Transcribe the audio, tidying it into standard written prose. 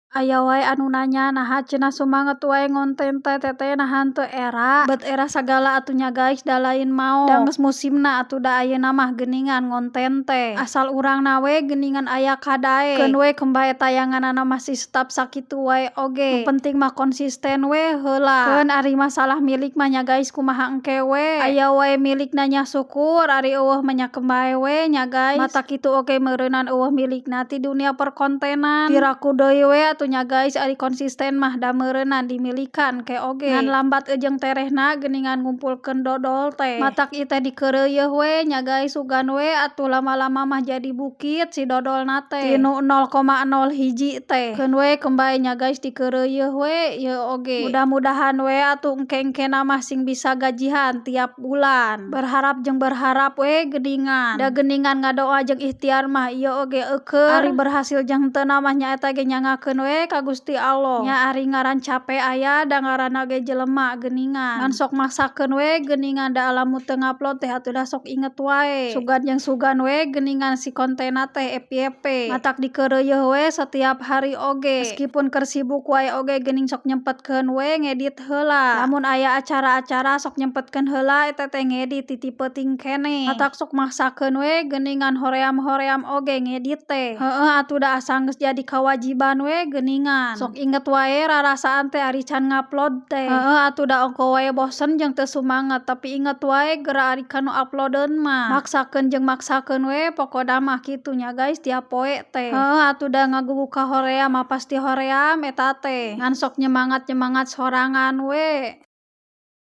Aya wae anu nanya, "Naha cenah sumanget wae ngonten teh, Teteh, naha henteu era?" Bet era sagala atuh nya guys, da lain maok, da geus musimna atuh da ayeuna mah geuningan ngonten teh. Asal urangna we geuningan aya kadaek, keun we keun bae tayanganna masih tetap sakitu wae oge, nu penting mah konsisten we heula. Keun ari masalah milik mah nya guys, kumaha engke we, aya wae milikna nya syukur, ari eueuh mah nya keun bae we nya guys. Matak kitu oge meureunan eueuh milikna ti dunia perkontenan. Piraku deui we atuh nya guys, ari konsisten mah da meureunan dimilikan ke oge, ngan lambat jeung terehna geuningan ngumpulkeun dodol teh. Matak ieu teh dikeureuyeun we nya guys, sugan we atuh lama-lama mah jadi bukit si dodolna teh tinu 0,01 teh. Keun we keun bae nya guys, dikeureuyeun we ieu oge, mudah-mudahan we atuh engke-engkena mah sing bisa gajihan tiap bulan. Berharap jeung berharap we geuningan, da geuningan ngadoa jeung ikhtiar mah ieu oge eukeur, ari berhasil jeung henteuna mah nya eta ge nyanggakeun we ka Gusti Allah. Nya ari ngaran cape aya, da ngaranna ge jelema geuningan, ngan sok maksakeun we geuningan, da lamun teu ngupload teh atuh da sok inget wae, sugan jeung sugan we geuningan si kontenna teh FYP. Matak dikeureuyeun we setiap hari oge, meskipun keur sibuk wae oge geuning sok nyempetkeun we ngedit heula. Lamun aya acara-acara sok nyempetkeun heula eta teh ngedit ti peuting keneh. Matak sok maksakeun we geuningan hoream-hoream oge ngedit teh, heueuh atuh da asa geus jadi kawajiban we geuningan. Sok inget wae rarasaan teh ari can ngupload teh, heueuh atuh da ongkoh wae bosen jeung teu sumanget, tapi inget wae geura ari kanu uploadeun mah. Maksakeun jeung maksakeun we pokona mah kitu nya guys, tiap poe teh. Heueuh atuh da ngagugu ka hoream mah pasti hoream eta teh, ngan sok nyemangat-nyemangat sorangan we.